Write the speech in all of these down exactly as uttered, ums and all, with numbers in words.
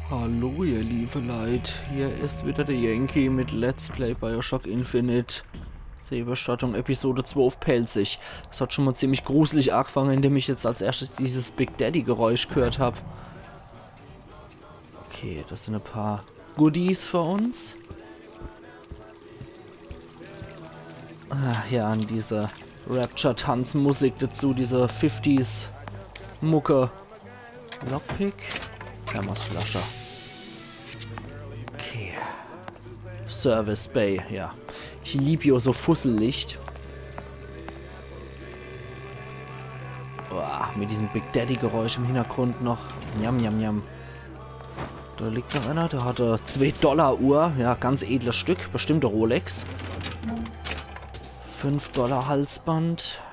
Hallo ihr liebe Leit, hier is wieder der Yankee mit Let's Play Bioshock Infinite. Seebestattung Episode zwei uff Pälzisch. Das hat schon mal ziemlich gruselig agefange, indem ich jetzt als erstes dieses Big Daddy Geräusch gehört hab. Okay, das sind e paar Goodies für uns. Ah, ja, an diese Rapture-Tanzmusik dazu, diese fifties Mucke. Lockpick. Thermosflasche. Okay. Service Bay, ja. Ich lieb jo so Fussellicht. Boah, mit diesem Big Daddy Geräusch im Hintergrund noch. Njam, njam, njam. Da liegt noch einer, der hat e zwei Dollar Uhr. Ja, ganz edles Stück. Bestimmt e Rolex. Fünf Dollar Halsband.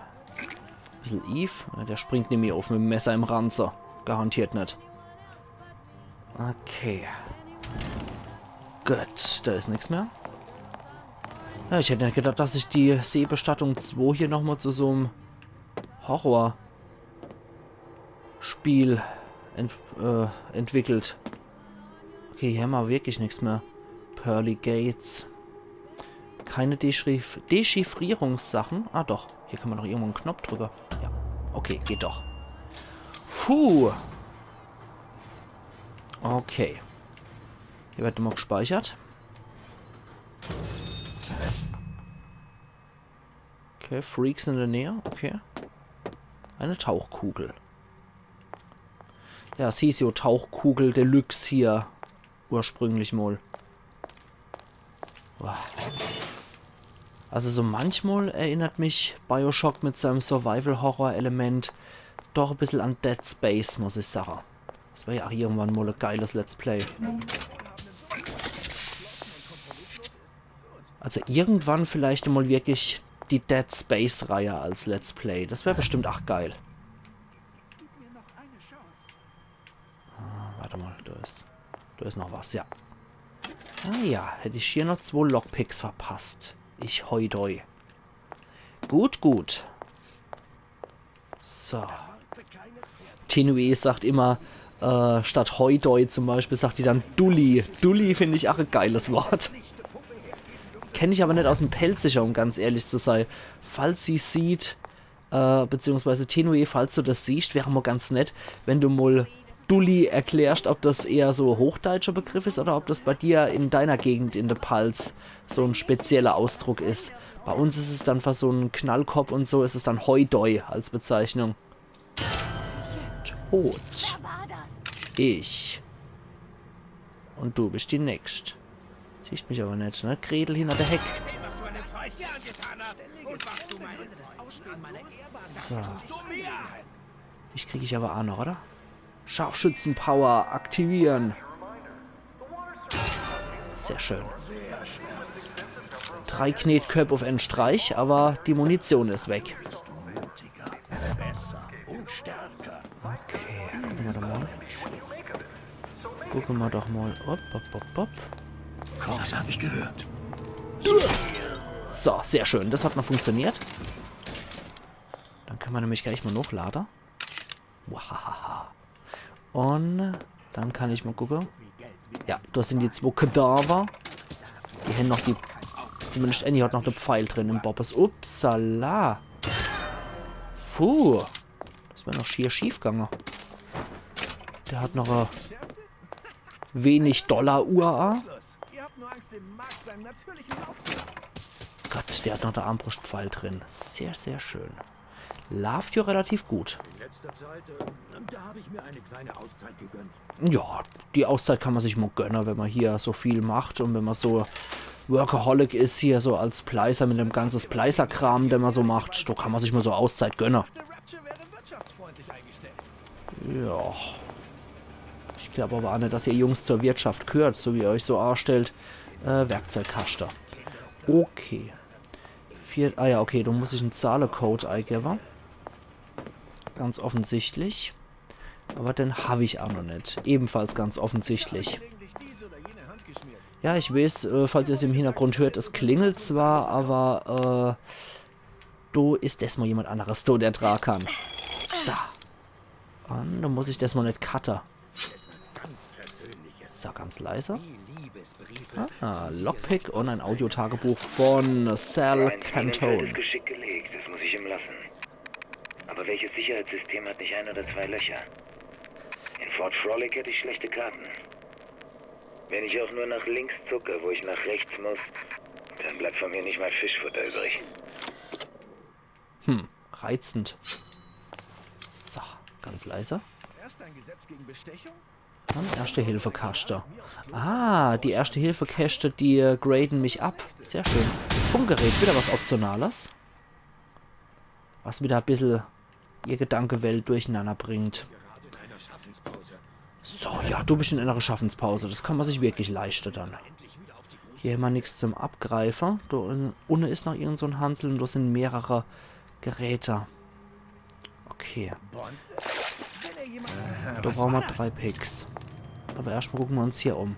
Bissel Eve. Ja, der springt nimmi uff mit dem Messer im Ranze. Garantiert net. Okay. Gut, da is nix mehr. Ja, ich hätt net gedacht, dass sich die Seebestattung zwei hier nochmal zu so'm Horror-Spiel ent äh, entwickelt. Okay, hier hämmer wirklich nix mehr. Pearly Gates. Keine Dechiff Dechiffrierungssachen. Ah doch, hier kann ma doch irgendwo en Knopp drücke. Ja, okay, geht doch. Puh. Okay. Hier wird nochmal gespeichert. Okay, Freaks in der Nähe. Okay. Eine Tauchkugel. Ja, es hieß jo Tauchkugel Deluxe hier ursprünglich mal. Boah. Also so manchmal erinnert mich Bioshock mit seinem Survival-Horror-Element doch e bissel an Dead Space, muss ich sage. Das war ja auch irgendwann mal e geiles Let's Play. Also irgendwann vielleicht mal wirklich die Dead Space-Reihe als Let's Play. Das wär bestimmt auch geil. Ah, warte mal, da ist, da ist noch was, ja. Ah ja, hätt ich hier noch zwei Lockpicks verpasst. Ich Hoidoi. Gut, gut. So. Tenue sagt immer, äh, statt Hoidoi zum Beispiel, sagt die dann Dulli. Dulli find ich auch e geiles Wort. Kenn ich aber net aus dem Pälzische, um ganz ehrlich zu sein. Falls sie sieht, äh, beziehungsweise Tenue, falls du das siehst, wär mal ganz nett, wenn du mal Dulli erklärst, ob das eher so e hochdeutscher Begriff is oder ob das bei dir in deiner Gegend in der Palz so en spezieller Ausdruck is. Bei uns is es dann für so en Knallkopp und so is es dann Hoidoi als Bezeichnung. Tot. Ich. Und du bist die Nächst. Siehst mich aber net, ne? Gretel hinter der Heck. So. Dich krieg ich aber auch noch, oder? Scharfschützenpower aktivieren. Sehr schön. Drei Knetköpp auf einen Streich, aber die Munition ist weg. Besser und stärker. Okay, gucke ma doch mal. Gucke ma doch mal. Hopp, hopp, hopp, hopp. Das hab ich gehört. So, sehr schön. Das hat noch funktioniert. Dann kann ma nämlich gleich mal nochlade. Wahahaha. Und dann kann ich mal gucke. Ja, das sind die zwei Kadaver. Die haben noch die. Zumindest Annie hat noch de Pfeil drin im Bobbes. Upsala. Puh. Das wär noch schier schief gange. Der hat noch e wenig Dollar Uhr. Ihr habt nur Angst, dem Markt seinen natürlichen Lauf zu lassen. Gott, der hat noch de Armbrustpfeil drin. Sehr, sehr schön. Laaft jo relativ gut. In letzter Zeit, äh, da habe ich mir eine kleine Auszeit gegönnt. Ja, die Auszeit kann ma sich mal gönne, wenn ma hier so viel macht und wenn ma so Workaholic is hier, so als Spleißer mit dem ganze Spleißer-Kram, den ma so macht, do kann ma sich mal so Auszeit gönne. Dachte, Rapture wäre wirtschaftsfreundlich eingestellt. Ja. Ich glaub aber auch net, dass ihr Jungs zur Wirtschaft gehört, so wie ihr euch so anstellt. Äh, Werkzeugkaste. Okay. Vier, ah ja, okay, do muss ich en Zahlecode eingebe. Ganz offensichtlich. Aber den hab ich auch noch net. Ebenfalls ganz offensichtlich. Ja, ich weiß, äh, falls ihr's im Hintergrund hört, es klingelt zwar, aber, äh, do is desmal jemand anderes do, der dra kann. So. Und do muss ich desmal net cutte. Ganz Persönliches. Sag ganz leise. Ah, Lockpick und ein Audiotagebuch von Sal Cantone. Ryan Spielberg ist geschickt gelegt, das muss ich ihm lassen. Aber welches Sicherheitssystem hat nicht ein oder zwei Löcher? In Fort Frolic hätte ich schlechte Karten. Wenn ich auch nur nach links zucke, wo ich nach rechts muss, dann bleibt von mir nicht mal Fischfutter übrig. Hm, reizend. So, ganz leise. Erst ein Gesetz gegen Bestechung? Dann Erste-Hilfe-Kaschte. Ah, die Erste-Hilfe-Käschte, die, äh, graden mich ab. Sehr schön. Funkgerät, wieder was Optionales. Was wieder e bissel ihr Gedankewelt durcheinander bringt. So, ja, du bist in einer Schaffenspause. Das kann man sich wirklich leisten dann. Hier immer nix zum Abgreifen. Da un-, unne is noch irgend so e Hansel und da sind mehrere Geräte. Okay. Da brauchen wir drei Picks. Aber erstmal gucken wir uns hier um.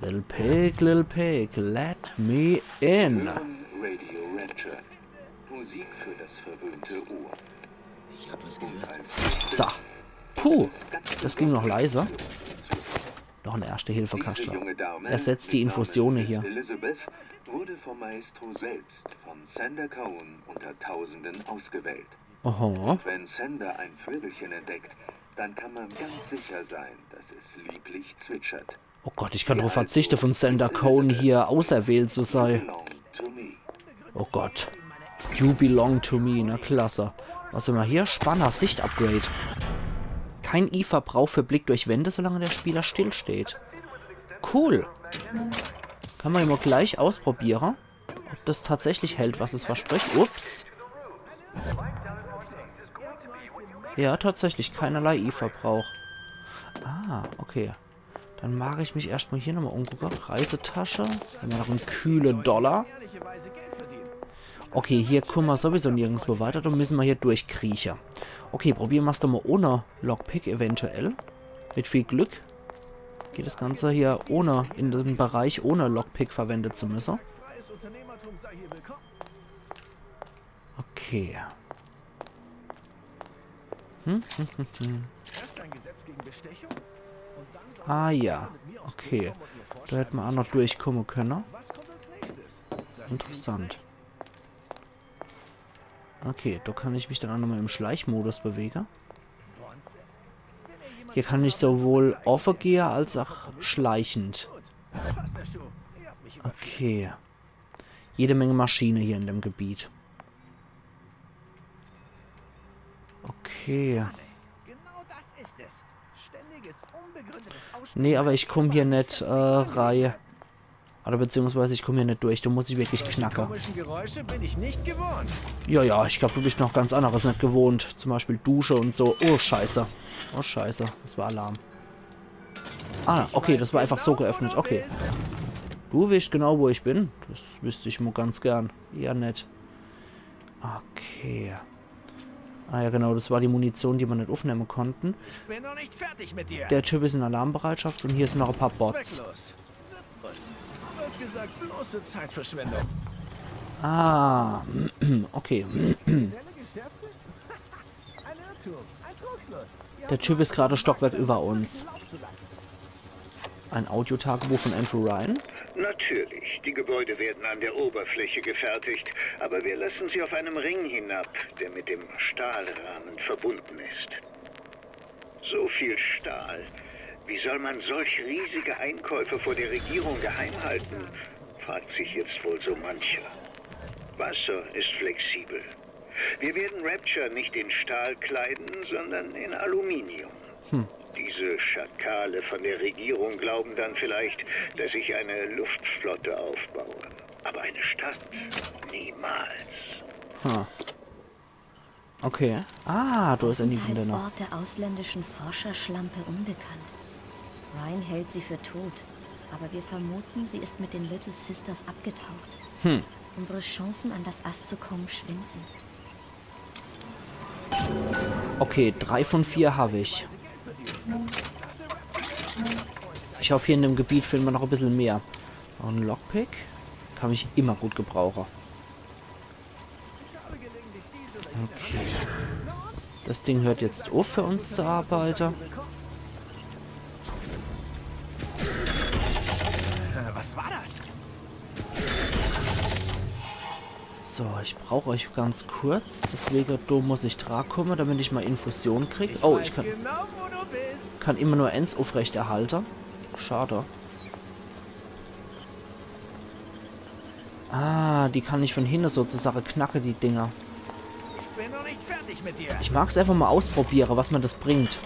Little Pig, Little Pig, let me in. Radio Rapture. Musik für das verwöhnte Ohr. Ich hab was gehört. So. Puh, das ging noch leiser. Noch ein Erste-Hilfe-Kaschte. Ersetzt die Infusione hier. Elizabeth wurde vom Maestro selbst, von Sander Cohen, unter Tausenden ausgewählt. Oho. Wenn Sander ein Vögelchen entdeckt, dann kann man ganz sicher sein, dass es lieblich zwitschert. Oh Gott, ich kann drauf verzichten, von Sander Cohen hier auserwählt zu sein. Oh Gott. You belong to me, na klasse. Was haben wir hier? Spanner, Sicht-Upgrade. Kein Eve-Verbrauch für Blick durch Wände, solange der Spieler stillsteht. Cool. Kann man ja mal gleich ausprobieren, ob das tatsächlich hält, was es verspricht. Ups. Ja, tatsächlich, keinerlei Eve-Verbrauch. Ah, okay. Dann mag ich mich erstmal hier nochmal umgucken. Reisetasche. Haben wir noch einen kühlen Dollar. Okay, hier kommen wir sowieso nirgendwo weiter. Da müssen wir hier durchkriechen. Okay, probieren wir's doch mal ohne Lockpick eventuell. Mit viel Glück geht das Ganze hier ohne, in dem Bereich ohne Lockpick verwendet zu müssen. Okay. Hm, hm, hm, hm. Ah ja, okay. Da hätte man auch noch durchkommen können. Interessant. Okay, da kann ich mich dann auch nochmal im Schleichmodus bewegen. Hier kann ich sowohl offen gehen als auch schleichend. Okay. Jede Menge Maschine hier in dem Gebiet. Okay. Genau das ist es. Ständiges, unbegründetes Ausspielen. Nee, aber ich komm hier net, äh, rei. Oder beziehungsweise ich komm hier net durch. Da muss ich wirklich knacke. Solche komischen Geräusche bin ich nicht gewohnt. Ja, ja, ich glaub, du bist noch ganz anderes net gewohnt. Zum Beispiel Dusche und so. Oh, scheiße. Oh, scheiße. Das war Alarm. Ah, okay, das war einfach so geöffnet. Okay. Du weißt genau, wo ich bin. Das wüsste ich mal ganz gern. Ja, net. Okay. Ah ja, genau, das war die Munition, die wir net aufnehmen konnten. Ich bin noch nicht fertig mit dir. Der Typ ist in Alarmbereitschaft und hier sind noch ein paar Bots. Zwecklos. Sinnlos. Du hast gesagt, bloße Zeitverschwendung. Ah, okay. Kriminelle Geschäfte? Ein Irrtum, ein Trugschluss. Der Typ ist gerade Stockwerk über uns. Ein Audiotagebuch von Andrew Ryan. Natürlich, die Gebäude werden an der Oberfläche gefertigt, aber wir lassen sie auf einem Ring hinab, der mit dem Stahlrahmen verbunden ist. So viel Stahl. Wie soll man solch riesige Einkäufe vor der Regierung geheim halten, fragt sich jetzt wohl so mancher. Wasser ist flexibel. Wir werden Rapture nicht in Stahl kleiden, sondern in Aluminium. Hm. Diese Schakale von der Regierung glauben dann vielleicht, dass ich eine Luftflotte aufbaue. Aber eine Stadt? Niemals. Ha. Okay. Ah, da ist endlich wieder noch. Aufenthaltsort der ausländischen Forscherschlampe unbekannt. Ryan hält sie für tot, aber wir vermuten, sie ist mit den Little Sisters abgetaucht. Hm. Unsere Chancen, an das Ass zu kommen, schwinden. Okay, drei von vier hab ich. Ich hoffe, hier in dem Gebiet finden wir noch ein bisschen mehr. Und ein Lockpick kann ich immer gut gebrauchen. Okay. Das Ding hört jetzt auf, für uns zu arbeiten. So, ich brauch euch ganz kurz. Deswege, do muss ich dra komme, damit ich mol Infusion krieg. Oh, ich kann, genau, wo du bist. Kann immer nur ens uffrechterhalte. Schade. Ah, die kann ich von hinne sozusage knacke, die Dinger. Ich bin noch nicht fertig mit dir. Ich mag's einfach mol ausprobiere, was mer das bringt.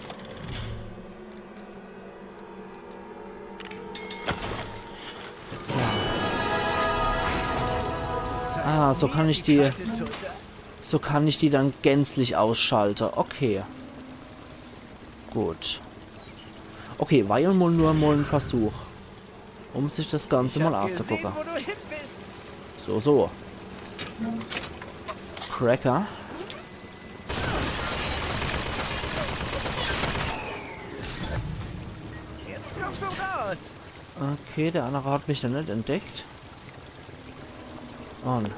So. Ah, so kann ich die, so kann ich die dann gänzlich ausschalte. Okay. Gut. Okay, war jo mol nur mol en Versuch, um sich das Ganze mol anzugucke. So, so. Cracker. Jetzt komm schon raus. Okay, der andere hat mich noch net entdeckt. Und ich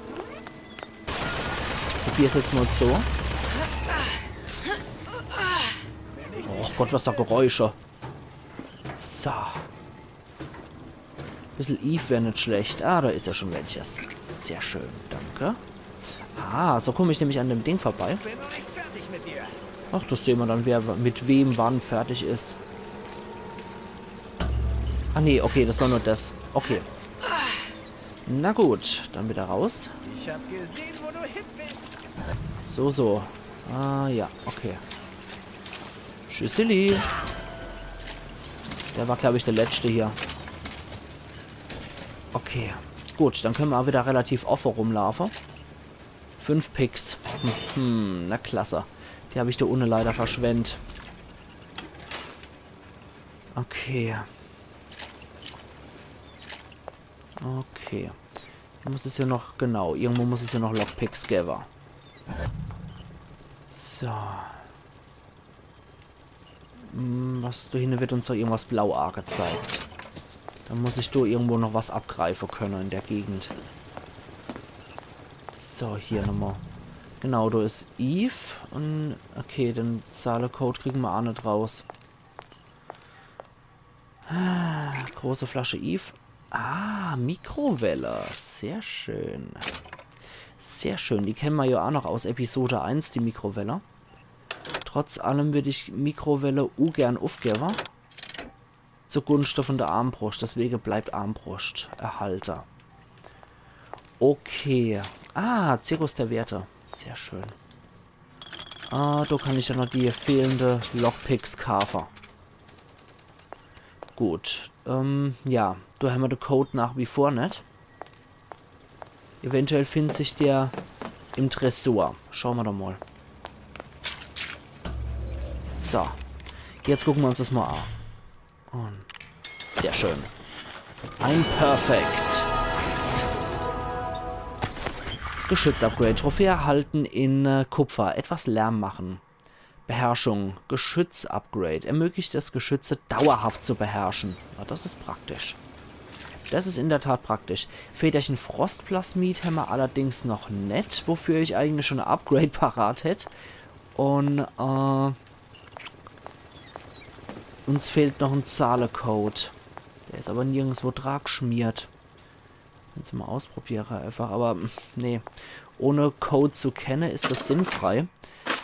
probier's jetzt mol so. Oh Gott, was do Geräusche. So. Bissel Eve wär net schlecht. Ah, do is jo schon welches. Sehr schön, danke. Ah, so komm ich nämlich an dem Ding vorbei. Bin noch nicht fertig mit dir. Ach, das sehn mer dann, wer mit wem wann fertig is. Ah, nee, okay, das war nur das. Okay. Na gut, dann wieder raus. Ich hab gesehen, wo du hin bist. So, so. Ah, ja, okay. Tschüssili. Der war, glaub ich, der letzte hier. Okay. Gut, dann könne mer a wieder relativ offe rumlaufe. Fünf Picks. Hm, na klasse. Die hab ich do unne leider verschwendt. Okay. Okay. Hier muss es ja noch, genau, irgendwo muss es ja noch Lockpicks gewwe. So. Hm, was, do hinne wird uns doch irgendwas blau angezeigt. Da muss ich do irgendwo noch was abgreife könne in der Gegend. So, hier nochmal. Genau, do is Eve. Und, okay, den Zahlcode kriegen wir a net raus. Ah, große Flasche Eve. Ah, Mikrowelle. Sehr schön. Sehr schön. Die kennen wir ja auch noch aus Episode eins, die Mikrowelle. Trotz allem würd ich Mikrowelle ungern aufgeben. Zugunsten von der Armbrust. Deswegen bleibt Armbrust erhalten. Okay. Ah, Zirkus der Werte. Sehr schön. Ah, da kann ich ja noch die fehlende Lockpicks kaufen. Gut. Ähm, ja. Da haben wir den Code nach wie vor nicht. Eventuell findet sich der im Tresor. Schauen wir doch mal. So. Jetzt gucken wir uns das mal an. Und sehr schön. Ein Perfect. Geschütz-Upgrade. Trophäe erhalten in, äh, Kupfer. Etwas Lärm machen. Beherrschung. Geschütz-Upgrade. Ermöglicht es, Geschütze dauerhaft zu beherrschen. Ja, das ist praktisch. Das ist in der Tat praktisch. Federchen Frostplasmid haben wir allerdings noch nicht, wofür ich eigentlich schon ein Upgrade parat hätte. Und, äh, uns fehlt noch ein Zahlecode. Der ist aber nirgendwo dran geschmiert. Jetzt mal ausprobiere einfach, aber, mm, nee. Ohne Code zu kennen, ist das sinnfrei.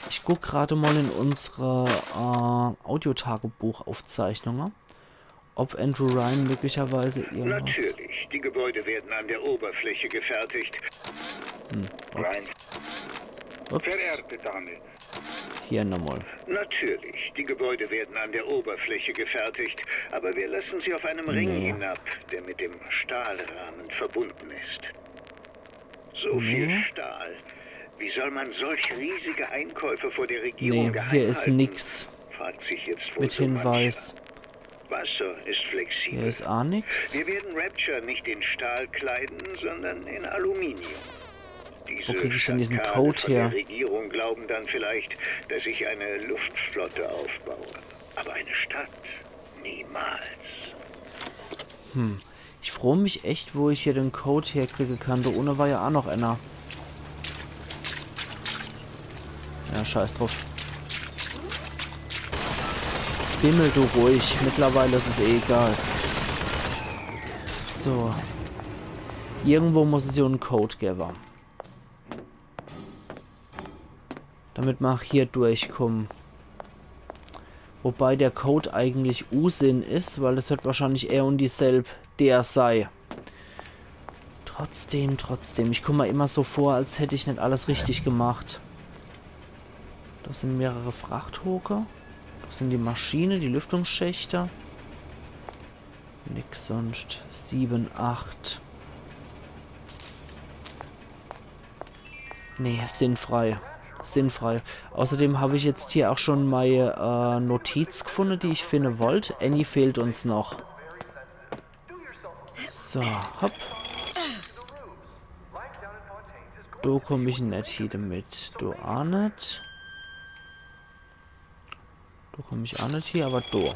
Ich guck gerade mal in unsere, äh, Audiotagebuchaufzeichnungen, ob Andrew Ryan möglicherweise irgendwas. Natürlich, die Gebäude werden an der Oberfläche gefertigt. Hm, ups. Ryan. Ups. Verehrte Dame. Hier nochmal. Natürlich, die Gebäude werden an der Oberfläche gefertigt, aber wir lassen sie auf einem Ring hinab, der mit dem Stahlrahmen verbunden ist. So viel Stahl. Wie soll man solch riesige Einkäufe vor der Regierung geheim halten? Nee, hier ist nix mit Hinweis. Fragt sich jetzt wohl so mancher. Wasser ist flexibel. Hier ist auch nix. Wir werden Rapture nicht in Stahl kleiden, sondern in Aluminium. Wo krieg ich denn diesen Code her? Diese Schakale von der Regierung glauben dann vielleicht, dass ich eine Luftflotte aufbaue. Aber eine Stadt? Niemals. Hm. Ich froo mich echt, wo ich hier den Code herkriegen kann. Da unne war ja auch noch einer. Ja, scheiß drauf. Bimmel du ruhig. Mittlerweile ist es eh egal. So. Irgendwo muss es ja einen Code geben. Damit ma ach hier durchkumme. Wobei der Code eigentlich Unsinn is, weil es wird wahrscheinlich eh un dieselb Deer sei. Trotzdem, trotzdem. Ich kumm ma immer so vor, als hätt ich net alles richtig gemacht. Das sin mehrere Frachtwoge. Das sin die Maschine, die Lüftungsschächte. Nix sonst. Sieben, acht. Nee, sinnfrei. Sinnfrei. Außerdem hab ich jetzt hier ach schon mei äh, Notiz gefunde, die ich finde wollt. Annie fehlt uns noch. So, hopp. Do kumm ich net hie damit. Do ach net. Do kumm ich ach net hie, aber do.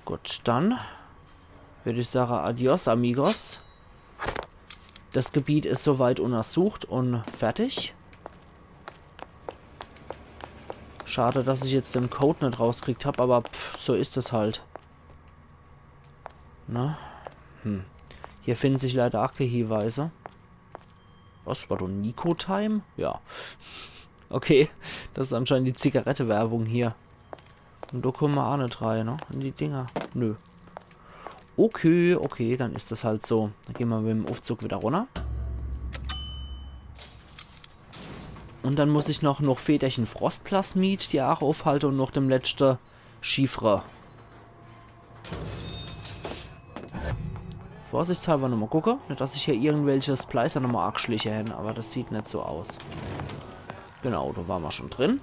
Gut, dann würd ich sage, adios, amigos. Das Gebiet is soweit untersucht un fertig. Schade, dass ich jetzt den Code net rauskriegt hab, aber pff, so is es halt. Na? Hm. Hier finden sich leider ach kee Hieweise. Was, war doch Nico Time? Ja. Okay, das is anscheinend die Zigarettewerbung hier. Un do kumme ma ach net rei, ne? In die Dinger. Nö. Okay, okay, dann is das halt so. Dann gehn ma mit dem Uffzug wieder runner. Un dann muss ich noch, noch Väterchen Frostplasmid die Aache uffhalte un noch dem letschte Chiffre. Vorsichtshalber nochmal gucke. Net, dass sich hier irgendwelche Splicer nochmal aageschliche hän, aber das sieht net so aus. Genau, do ware ma schon drin.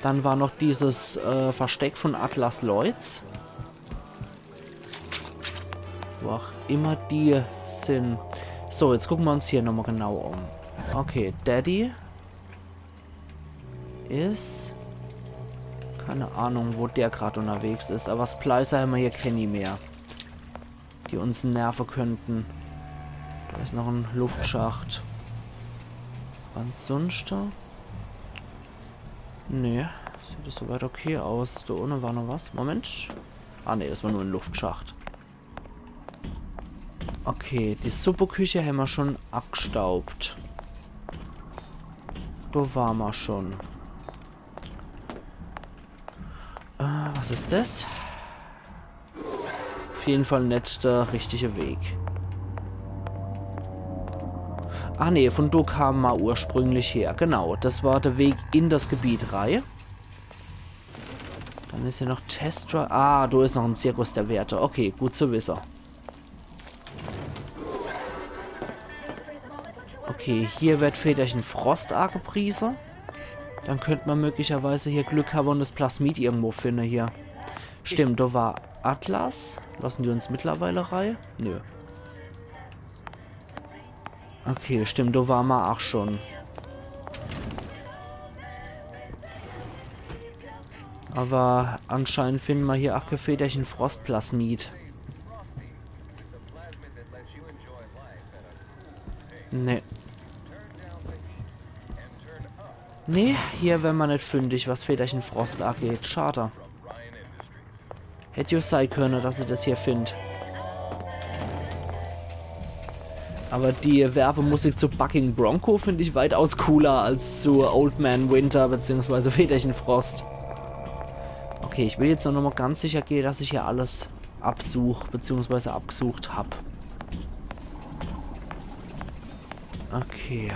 Dann war noch dieses äh, Versteck von Atlas Lloyds. Wo ach immer die sin. So, jetzt gucke ma uns hier nochmal genau um. Okay, Daddy is. Keine Ahnung, wo der grad unterwegs is, aber Splicer hämmer hier kenni mehr, die uns nerve könnten. Do is noch en Luftschacht. Ansonsten. Nee, sieht das soweit okay aus. Do unne war noch was. Moment. Ah, nee, das war nur en Luftschacht. Okay, die Suppeküche hämmer schon abgstaubt. Do ware ma schon. Äh, was is das? Auf jeden Fall net der richtige Weg. Ah nee, von do kame ma ursprünglich her. Genau, das war der Weg in das Gebiet rei. Dann is hier noch Testra. Ah, do is noch en Zirkus der Werte. Okay, gut zu wisse. Okay, hier wird Väterchen Frost aagepriese. Dann könnt ma möglicherweise hier Glück habe un das Plasmid irgendwo finde hier. Stimmt, do war Atlas. Lassen die uns mittlerweile rei? Nö. Okay, stimmt, do ware ma ach schon. Aber anscheinend finden ma hier ach kee Väterchen Frostplasmid. Nee. Nee, hier wär ma net fündig, was Väterchen Frost ageht. Schade. Hätt jo sei könne, dass ich das hier find. Aber die Werbemusik zu Bucking Bronco find ich weitaus cooler als zu Old Man Winter beziehungsweise Väterchen Frost. Okay, ich will jetzt noch mal ganz sicher gehe, dass ich hier alles absuch beziehungsweise abgesucht hab. Okay.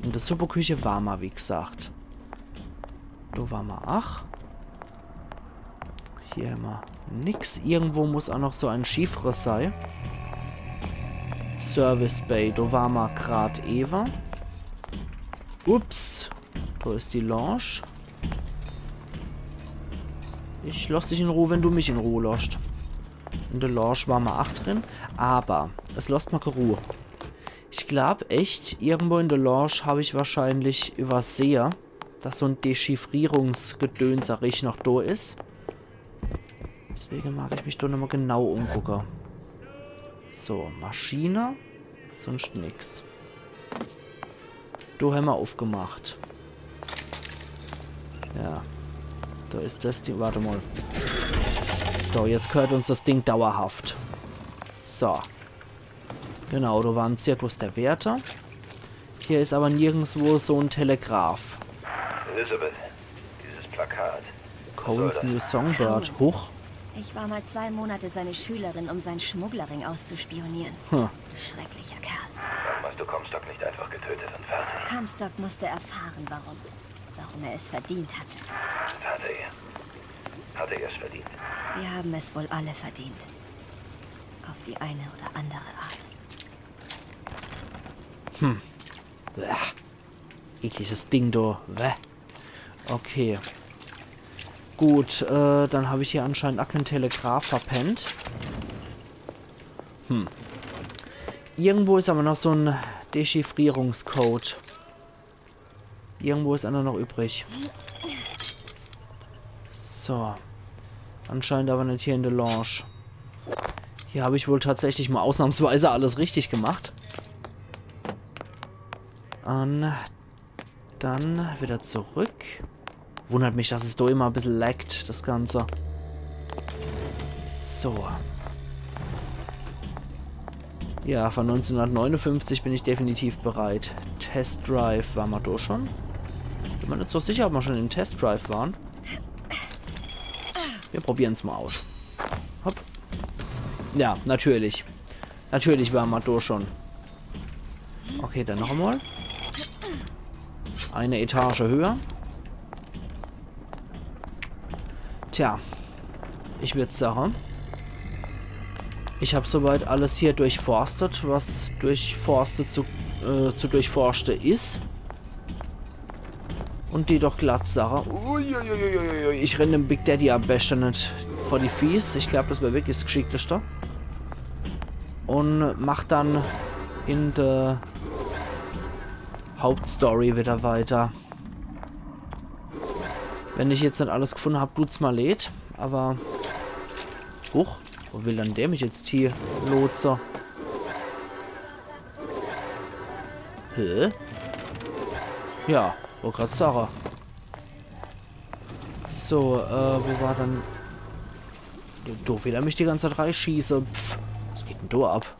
In der Suppeküche war ma, wie gesagt. Do war ma ach. Hier hämmer nix. Irgendwo muss ach noch so en Chiffre sei. Service Bay, do war ma grad ewe. Ups. Do is die Lounge. Ich loss dich in Ruh, wenn du mich in Ruh losscht. In der Lounge war ma ach drin. Aber es losst ma kee Ruh. Ich glaub echt, irgendwo in der Lounge hab ich wahrscheinlich übersehe, dass so en Dechiffrierungsgedönserich noch do is. Deswege mag ich mich do nochmal genau umgucke. So, Maschine. Sonst nix. Do hämmer aufgemacht. Ja. Do is das Ding. Warte mal. So, jetzt gehört uns das Ding dauerhaft. So. Genau, do war en Zirkus der Werte. Hier is aber nirgendswo so en Telegraph. Elizabeth, dieses Plakat. Cohen's New Songbird. Huch. Ich war mal zwei Monate seine Schülerin, um seinen Schmugglerring auszuspionieren. Hm. Schrecklicher Kerl. Warum hast du Comstock nicht einfach getötet und fertig? Comstock musste erfahren, warum. Warum er es verdient hatte. Hatte er. Hatte er es verdient? Wir haben es wohl alle verdient. Auf die eine oder andere Art. Bäh. Ekliges Ding, du. Bäh. Okay. Gut, äh, dann hab ich hier anscheinend ach en Telegraph verpennt. Hm. Irgendwo is aber noch so en Dechiffrierungscode. Irgendwo is einer noch übrig. So. Anscheinend aber net hier in der Lounge. Hier hab ich wohl tatsächlich mal ausnahmsweise alles richtig gemacht. Un dann wieder zurück. Wundert mich, dass es do immer e bissel laggt, das Ganze. So. Ja, für neunzehnhundertneunundfünfzig bin ich definitiv bereit. Test Drive, ware ma do schon? Bin mir net so sicher, ob ma schon im Test Drive ware. Wir probieren's mal aus. Hopp. Ja, natürlich. Natürlich ware ma do schon. Okay, dann noch einmal. Eine Etage höher. Tja, ich würd sagen, ich hab soweit alles hier durchforstet, was durchforstet zu, äh, zu durchforschte is. Un die doch glatt Sache. Uiuiuiui, ich renn dem Big Daddy am beschte net vor die Fieß. Ich glaub, das wär wirklich das Geschickteste. Un mach dann in der Hauptstory wieder weiter. Wenn ich jetzt net alles gefunde hab, tut's mir leid, aber... Huch, wo will dann der mich jetzt hier lotse? Hä? Ja, wollt grad sage. So, äh, wo war dann... Do, do will er mich die ganze Zeit reischieße. Pff, was geht denn do ab?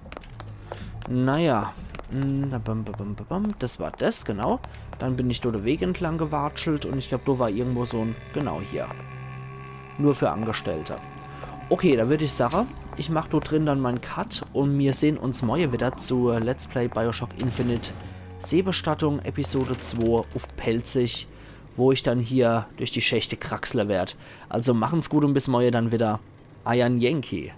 Naja. Mm, bam, bam, bam, bam, bam. Das war das, genau. Dann bin ich do de Weg entlang gewatschelt un ich glaub, do war irgendwo so en... Genau hier. Nur für Angestellte. Okay, da würd ich sage, ich mach do drin dann mein Cut un mir sehn uns morje wieder zu Let's Play BioShock Infinite, Seebestattung Episode zwei uff Pälzisch, wo ich dann hier durch die Schächte kraxle werd. Also machen's gut un bis morje dann wieder. Eier Yankee.